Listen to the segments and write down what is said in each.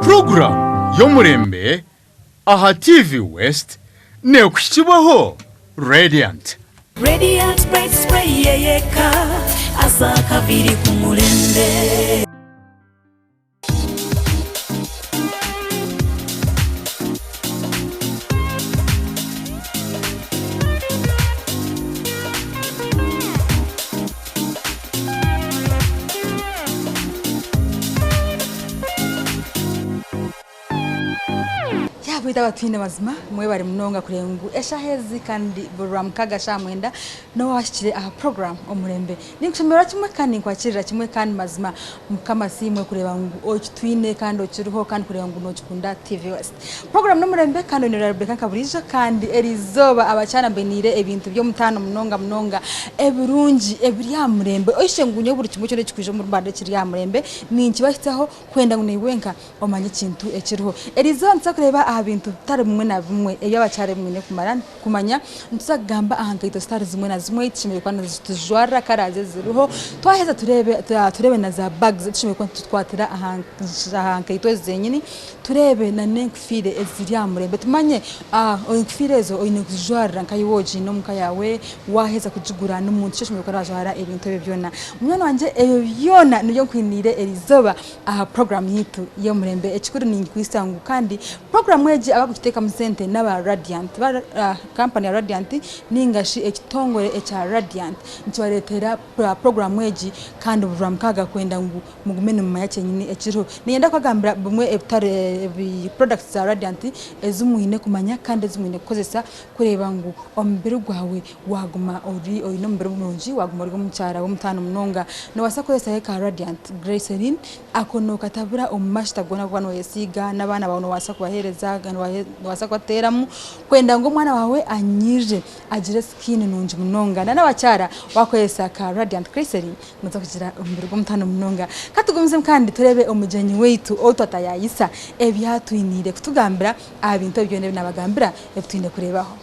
Puroguraamu y'omurembe aha TV West neekuhikibwaho Radiant. Radiant Bright Spray yeyeka aza akaviri ku murembe. Yaaba abatwine mazima mwebare munonga kureba ngu eshaaha ezi kandi buri rwamukaga shaaha mwenda noba wahikire aha program omurembe. Ninkushemererwa kimwe kandi ninkwakirira kimwe kandi mazima mukama asiimwe kureeba ngu okitwine kandi okiriho kandi kureeba ngu nokikunda TV West. Program n'omurembe kandi oine Rebecca nka buriijo kandi erizooba abakyara mbainiire ebintu by'omutaano munonga munonga ebirungi ebiri aha murembe oishe ngu nyowe buri kimwe kyona ekikwija omuri Rwanda ekiri aha murembe ninkibahitsyaho kwenda ngu naiwe wenka omanye ekintu ekiriho. Erizooba nituza kureeba aha bintu bitari bimwe na bimwe ebi abakyara mwine kumara kumanya. Nituza kugamba aha nkaito zitari zimwe na zimwe ei tushemereire kuba nitujwara, colours eziriho. Twaheza tureebe tureebe na za bags ezi tushemereire kuba nitukwatira aha nkaito ezo zenyini. Tureebe na n'enkofiira eziri aha murembe tumanye enkofiira ezo oine kuzijwarira nka iwe ogiine omuka yaawe, waaheza kugigura ni muntu ki oshemereire kuba naajwara ebintu ebyo byona. Munywani wangye ebyo byona nibyo nkwiniire erizooba aha puroguraamu yaitu y'omurembe. Ekikuru ninkwitsya ngu kandi puroguraamu egi abarikugiteekamu sente n'aba Radiant, kampani ya Radiant nainga shi ekitongore ekya Radiant nikibareetera puroguraamu egi kandi buri Rwamukaaga kwenda ngu mugume nimumanya kyenyini ekiriho. Niinyenda kubagambira bimwe ebitari ebi products za Radiant ezi mwine kumanya kandi ezi mwine kukozesa kureeba ngu omubiri gwawe Waguma ori oine omubiri murungi, waguma ori omukyara w'omutaano munonga, nobaasa kukozesaho eka Radiant Glycerin, ako nokatabura omu mashita goona agu orikuba noyesiiga, n'abaana baawe nobaasa kubaheereza, nobaasa kubateeramu kwenda ngu omwana waawe anyirire agire skin nungi munonga. Na n'abakyara wakozesa ka Radiant Glycerin noza kugira omubiri gw'omutaano munonga. Katugumizemu kandi tureebe omugyenyi waitu ou twatayayisa ebi atwiniire kutugambira aha bintu ebi byona ebi nabagambira ebi twine kureebaho.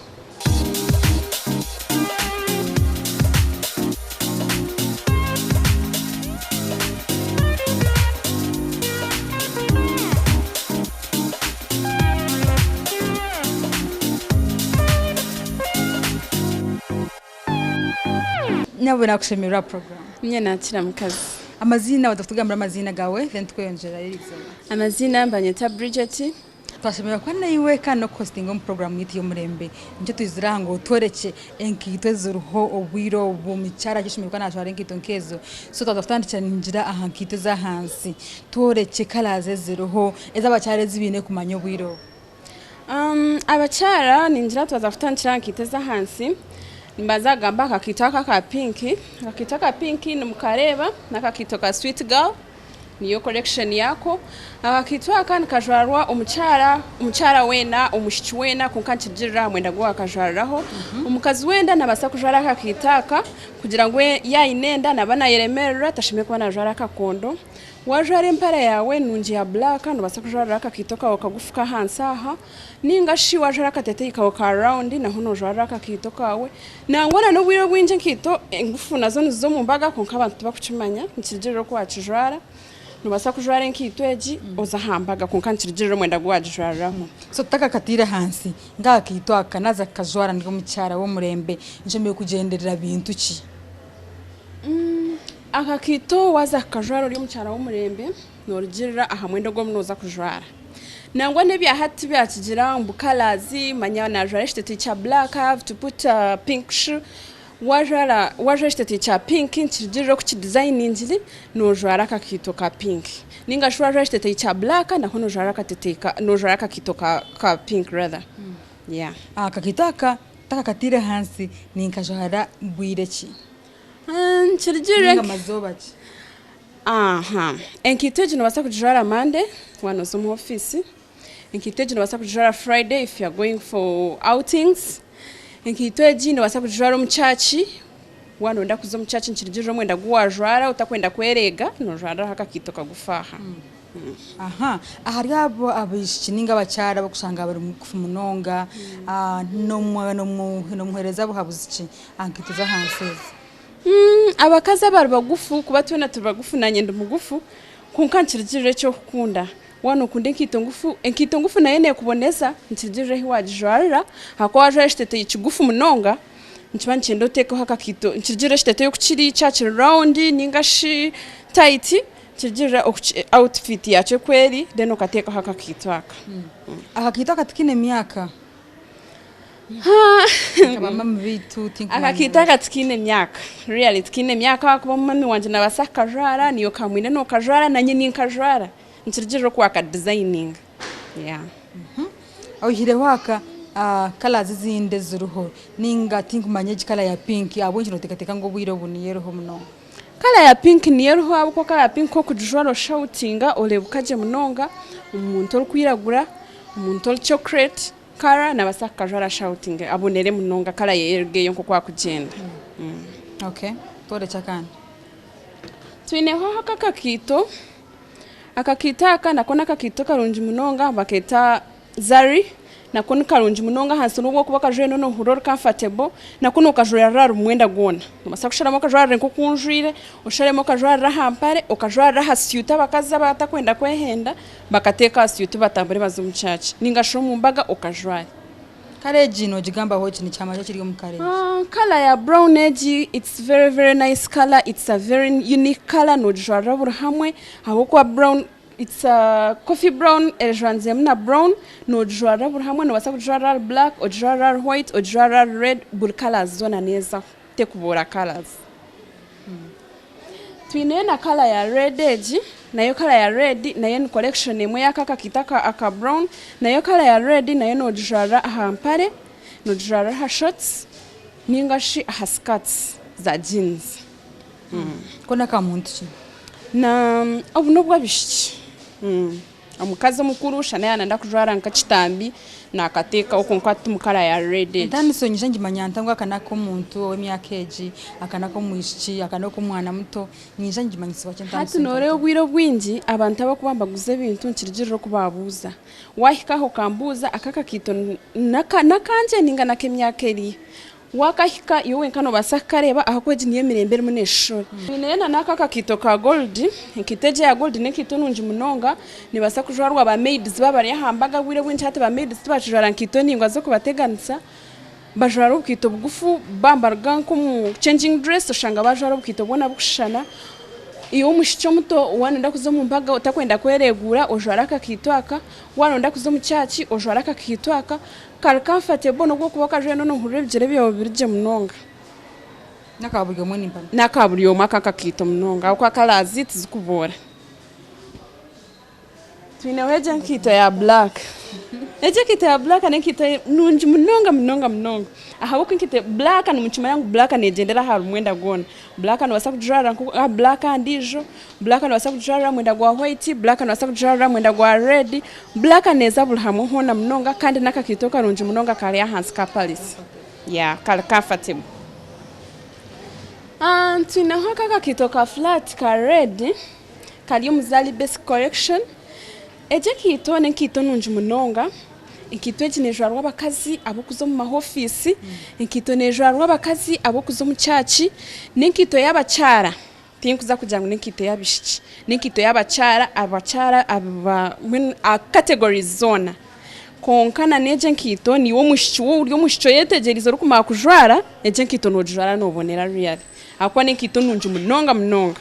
Nyabo nakushemererwa aha program. Ninye nakira mukazi. Amaziina waza kutugambira amaziina gawe then tukweyongyerayo erizooba. Amaziina nibanyeta Bridget. Twashemererwa kuba naiwe kandi n'okuhostinga omu puroguraamu yaitu y'omurembe. Nikyo twizire aha ngu otworekye enkaito eziriho obwire obu, omukyara ki oshemereire kuba naajwara enkaito nk'ezo. So twaza kutandikira ningira aha nkaito ez'ahansi. Tworekye colours eziriho, ez'abakyara ezi baine kumanya obwire obu. Abakyara ningira twaza kutandikira aha nkaito ez'ahansi, nimbanza kugamba aha kakaito aka aka pinki. Akakaito aka pinki nimukareeba n'akakaito ka sweet girl. Niyo collection yako. Akakaito aka nikajwarwa omukyara, omukyara weena, omwishiki weena kwonka nikirugirira aha mwenda gu wakajwariraho. Omukazi w'enda nabaasa kujwara akakaito aka kugira ngu yaaba aine enda naba nayeremerera tashemereire kuba najwara akakondo. Wajwara empare yaawe nungi ya black nobaasa kujwariraho akakaito kaawe kagufu k'ahansi aha ninga shi wajwara akateteeyi kaawe ka rawundi naho nojwariraho akakaito kaawe. Nangwa na n'obwire obwingi enkaito engufu nazo niziza omu mbaga kwonka abantu tibakukimanya, nikirugirira oku waakijwara. Noobaasa kujwara enkaito egi oze aha mbaga kwonka nikirugirira omwenda gu waagijwariraho. So tutakakataire ahansi, nk'akakaito aka naaza kukajwara ndi omukyara w'omurembe, nshemereire kugyenderera bintu ki? Akakaito waaza kukajwara ori omukyara w'omurembe, Norugiirira aha mwenda ogu orimu nooza kujwara. Nangwa n'ebya hati tibyakigira ngu colours manya naajwara ekiteteeyi kya black I have to put pink shoe, waajwara waajwara ekiteteeyi kya pink nikirugiirira oku kidizayiningire noojwara akakaito ka pink ninga shi waajwara ekiteteeyi kya black naho noojwara akateteeyi ka noojwara akakaito ka ka pink rather yeah. Akakaito aka ntakakataire ahansi ninkajwara bwire ki? Nikirugiirira Ninga mazooba ki? Aha. Enkaito egi nobaasa kugijwara Monday waaba nooza omu ofiisi. Enkaito egi nobaasa kugijwara Friday if you are going for outings. Enkaito egi nobaasa kugijwara omu church waaba nooyenda kuza omu church nikirugiirira omwenda gu waajwara otakwenda kwereega noojwariraho akakaito kagufu aha. Aha. Ahari abo abaishiki ninga abakyara abarikushanga bari mugufu munonga, nomuheereza buhabuzi ki aha nkaito z'ahansi ezi? Abakazi abari bagufu kuba twena turi bagufu nanye ndi mugufu kwonka nikirugirira eki orikukunda. Waaba nookunda enkaito ngufu, enkaito ngufu nayo neekuboneza, nikirugirira ahu waagijwarira, ahakuba waajwara ekiteeteeyi kigufu munonga, nikiba nikyenda oteekeho akakaito, nikirugirira ekiteeteeyi oku kiri, kyaba kiri rawundi ninga shi tayiti, nikirugirira oku awutufiiti yaakyo oku eri, then okateekaho akakaito aka. Akakaito aka tikaine myaka? Akakaito aka tikaine myaka, really tikaine myaka ahakuba mummy wangye nabaasa kukajwara, naiwe okamwine nokajwara, nanye ninkajwara, nikirugirira oku wakadizayininga. Oihireho aka, colours ezindi eziriho ninga tinkumanya egi colour ya pink ahabw'enki noteekateeka ngu obwire obu niyo eriho munonga? Colour ya pink niyo eriho ahabw'okuba colour ya pink ku orikugijwara oshawutinga oreebuka gye munonga, omuntu orikwiragura, omuntu ori chocolate. Kara nabasa kukajwara ashoutinge abonere munonga kara yeyerugeyo nkoku akugyenda. Okay, tworekye akandi. Twineho aka akakaito, akakaito aka nako nakakaito karungi munonga baketa Zari nako nikarungi munonga ahansi nobu okuba okajwaire nohurira ori comfortable nako nokajwarira ahari mwenda gwona. Nobasa kusharamu okajwarire nkoku njwire, osharemu okajwarira aha mpare, okajwarira aha syuti abakazi abatakwenda kwehenda. Bakateeka aha syuti batambure baze omu church ninga shi omu mbaga okajware. Kare egi nogigambaho ki? Nikyama ki ekiri omu kare egi? Colour ya brown egi it's very very nice colour, it's a very unique colour nogijwarira buri hamwe ahabw'okuba brown it's a coffee brown ejwanziremu na brown nogijwarira buri hamwe nobaasa kugijwarira ahari black, ogijwarire ahari white, ogijwarire ahari red buri colours zoona neezaho tekuboora colours. Twineyo na colour ya red egi, nayo colour ya red nayo ni collection emwe y'aka akakiito aka brown, nayo colour ya red nayo nogijwarira aha mpare, nogijwarira aha shorts ninga shi aha skirts za jeans. Ko n'aka muntu ki? Na obu n'obw'abaishiki. Omukazi omukuru shana yaaba nayenda kujwara nk'ekitambi naakateekaho kwonka ti mu kara ya red egi. Entandikiro nyija ngimanya nta ngu aka n'ak'omuntu ow'emyaka egi, aka n'ak'omwishiki, aka n'ak'omwana muto, nyija ngimanyisibwa ki Hati entandikiro nooreeba obwire obwingi abantu abarikuba nibaguza ebintu nikirugirira oku baabuuza. Waahika aha okambuuza aka akakaito n'akangye nainga n'ak'emyaka eriiha. Waakahika, iwe wenka noobaasa kukareeba ahakuba egi niyo emirembe erimu neeshushura. Twineyo na n'aka akakaito ka gold, enkaito egi eya gold n'enkaito nungi munonga, neebaasa kujwarwa ba maids baaba bari aha mbaga obwire obwingi hati ba maids tibakijwara nkaito ndaingwa z'okubateganisa, bajwara obukaito bugufu baaba nibaruga nk'omu changing dress oshanga baajwara obukaito bwona bukushushana. Iwe omwishiki omuto waaba nooyenda kuza omu mbaga otakwenda kwereeguura ojware akakaito aka, waaba nooyenda kuza omu church ojware akakaito aka. Kari comfortable nobu okuba okajwaire nohurira ebigyere byawe biri gye munonga. N'aka buri omwe nimpamya. N'aka buri omwe aka akakaito munonga ahabw'okuba colours tizikuboora. Twineho egyo enkaito ya black. Egyo enkaito ya black n'enkaito nungi munonga munonga munonga ahabw'okuba enkaito black nimukimanya ngu black negyendera ahari mwenda gwona. Black nobaasa kugijwara aha black endiijo, black nobaasa kugijwarira aha mwenda gwa white, black nobaasa kugijwarira aha mwenda gwa red, black neeza buri hamwe hoona munonga kandi n'akakiito karungi munonga kari ahansi ka Paris. Yeah, kari comfortable. Twineho aka akakiito ka flat ka red kari omu Zari Basic Collection. Egi enkaito n'enkaito nungi munonga. Enkaito egi neejwarwa abakazi abarikuza omu mahofiisi, enkaito neejwarwa abakazi abarikuza omu kyaki, n'enkaito y'abakyara tinkuza kugira ngu n'enkaito y'abaishiki, n'enkaito y'abakyara, abakyara aba mbwenu categories zoona. Kwonka na n'egi enkaito niiwe omwishiki waaba ori omwishiki oyetegyereize orikumara kujwara, egi enkaito noogijwara noobonera really ahabw'okuba n'enkaito nungi munonga munonga.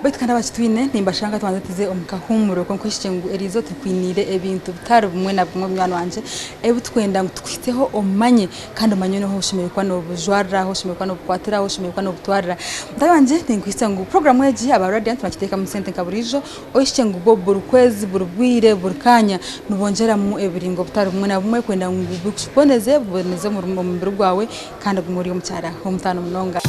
Baitu kandi abakitwine nimbashanga tubanze tuze omu kahuumuro kwonka oishukye ngu eriizooba tukwiniire ebintu bitari bimwe na bimwe munywani wangye ebi tukwenda ngu tukuhitsyeho omanye kandi omanye n'ohu oshemereire kuba noobujwarira, ahu oshemereire kuba noobukwatira, ahu oshemereire kuba noobutwarira. Mutaahi wangye ninkuhitsya ngu puroguraamu egi aba Radiant nibagiteekamu sente nka buriijo, oishukye ngu bo buri kwezi, buri bwire, buri kaanya nibongyeramu ebiringo bitari bimwe na bimwe kwenda ngu bikuboneze, biboneze omubiri gwawe kandi ogume ori omukyara w'omutaano munonga.